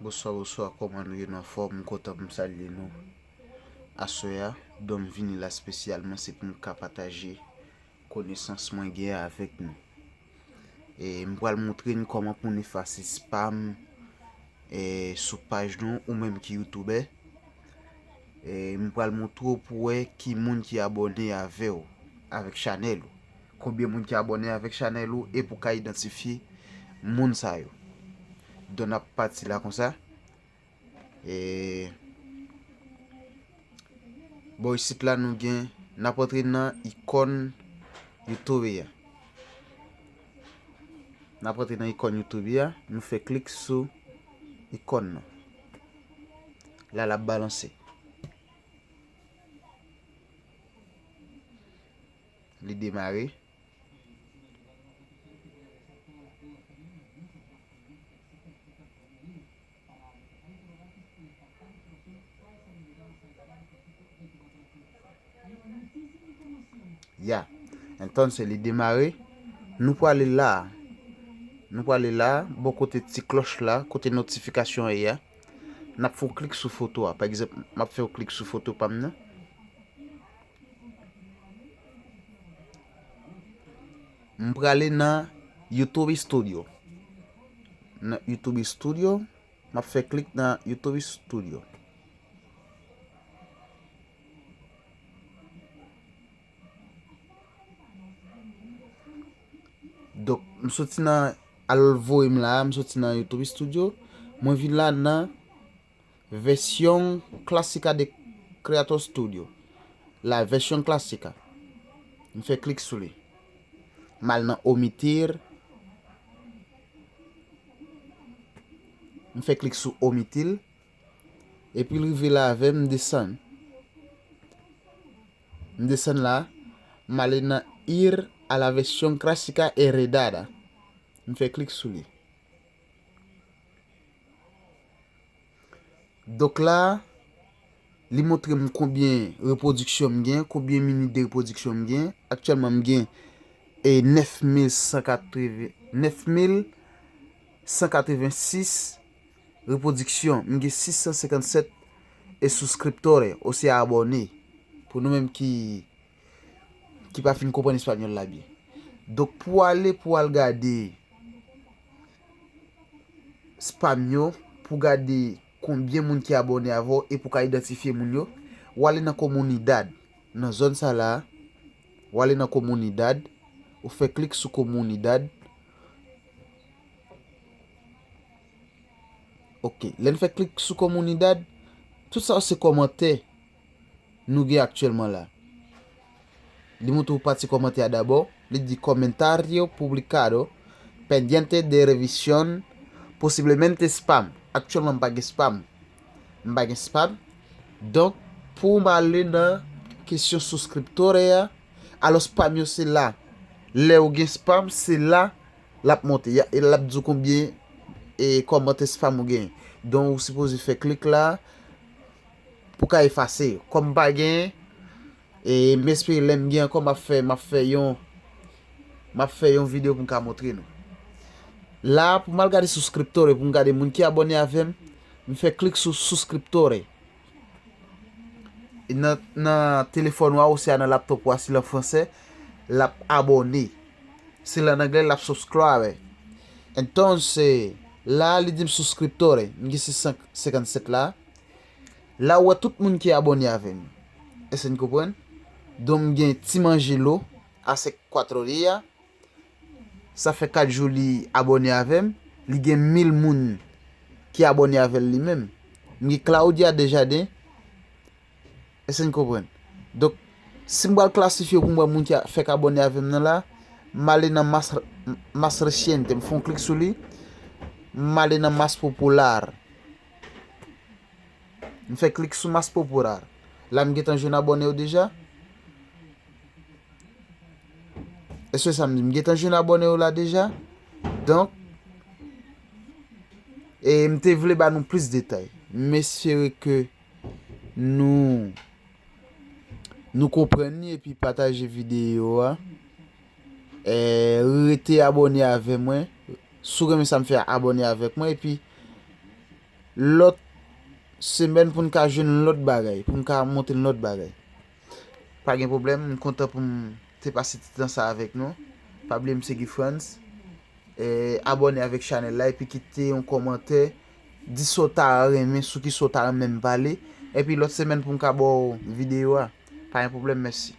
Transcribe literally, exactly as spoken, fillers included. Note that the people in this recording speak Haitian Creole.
Bonswa, bonswa, kòman nou ye? Nou anfòm? M kontan pou m salye nou aswè a. Donk, m vini la espesyalman, se pou m ka pataje konesans mwen gen avèk nou. E m pral montre n kòman pou n efase spam, e, sou paj nou, ou menm ki youtubè. E m pral montre w pou wè ki moun ki abòne avè w, avèk chanèl ou. Konbyen moun ki abòne avèk chanèl ou e pou ka idantifye moun sa yo. Donk n ap pati la konsa. E bò isit la nou gen, n ap antre nan ikòn YouTube a. N ap antre nan ikòn YouTube a, nou fè klik sou ikòn nan. La l ap balanse. Li demare. Ya. Entonces, li demare. Nou prale la. Nou prale la, bò kote ti klòch la, kote notifikasyon an ye a. N ap fè w klik sou foto a. Pa egzanp, m ap fè w klik sou foto pa m nan. M prale nan YouTube Studio. Nan YouTube Studio, m ap fè klik nan YouTube Studio. Donk, m soti nan, al voye m la, m soti nan YouTube Studio. Mwen vin la nan vèsyon klasika de Creator Studio. La vèsyon klasika. M fè klik sou li. M al nan omitir. M fè klik sou omitir. Epi l rive la avè m, m desann. M desann la, m ale nan ir a la vèsyon klasika heredada. M fè klik sou li. Donk la, li montre m konbyen repwodiksyon m gen, konbyen minit de repwodiksyon m gen. Aktyèlman, m gen, e, nèf mil san katreven, nèf mil san katreven sis repwodiksyon. M gen sis san senkann sèt e souskriptore, oswa abòne. Pou nou menm ki, ki pa fin konprann espanyòl la byen. Donk, pou w ale, pou w al gade spam yo, pou gade konbyen moun ki abòne avè w e pou ka idantifye moun yo, w ale nan komunidad. Nan zòn sa la, w ale nan komunidad, ou fè klik sou komunidad. Ok, lè n fè klik sou komunidad, tout sa yo se kòmantè nou gen aktyèlman la. Li montre w pati kòmantè a dabò. Li di comentario publicado pendiente de revisión, posiblemente spam. Aktyèlman, m pa gen spam. M pa gen spam. Donk, pou m ale nan kesyon souskriptore a, alò spam yo se la. Lè w gen spam, se la l ap monte. Y a, l ap di w konbyen, e, kòmantè spam ou gen. Donk, ou sipoze fè klik la pou ka efase yo. Kòm m pa gen, e m espere lè m gen ankò, m ap fè, m ap fè yon, m ap fè yon videyo pou m ka montre nou. La, pou m al gade souskriptore, pou m gade moun ki abòne avè m, m fè klik sou souskriptore. E nan, nan telefòn ou a, oswa nan laptop ou a, si l an fransè, l ap abòne. Si l an anglè, l ap subscribe. Entonces, la, li di m souskriptore, m gen sis san senkann sèt la. La, ou wè tout moun ki abòne avè m. Èske n konprann? Donk, m gen Ti Manje Lo, hace cuatro días. Sa fè kat jou li abòne avè m. Li gen mil moun ki abòne avè l li menm. M gen Claudia Desjardins. Èske n konprann? Donk, si m pral klasifye pou m wè moun ki a, fèk abòne avè m nan la, m ale nan mas, mas reciente, m fè yon klik sou li, m ale nan mas popular. M fè klik sou mas popular. La, m gentan jwenn abòne yo deja. Èske sa m di? M gentan jwenn abòne yo la deja. Donk, e m te vle ba nou plis detay. M espere ke nou, nou konprann li epi pataje videyo a. E, rete abòne avè mwen. Si w renmen sa m fè a, abòne avèk mwen. Epi, lòt semèn pou n ka jwenn lòt bagay, pou n ka montre n lòt bagay. Pa gen pwoblèm, m kontan pou m te pase ti tan sa avèk nou. Pa bliye m se Guy Frantz. E, abòne avèk chanèl la epi kite yon kòmantè. Di sa w ta renmen, sou ki sa w ta renmen m pale. Epi lòt semèn pou m ka ba w videyo a. Pa gen pwoblèm, mèsi.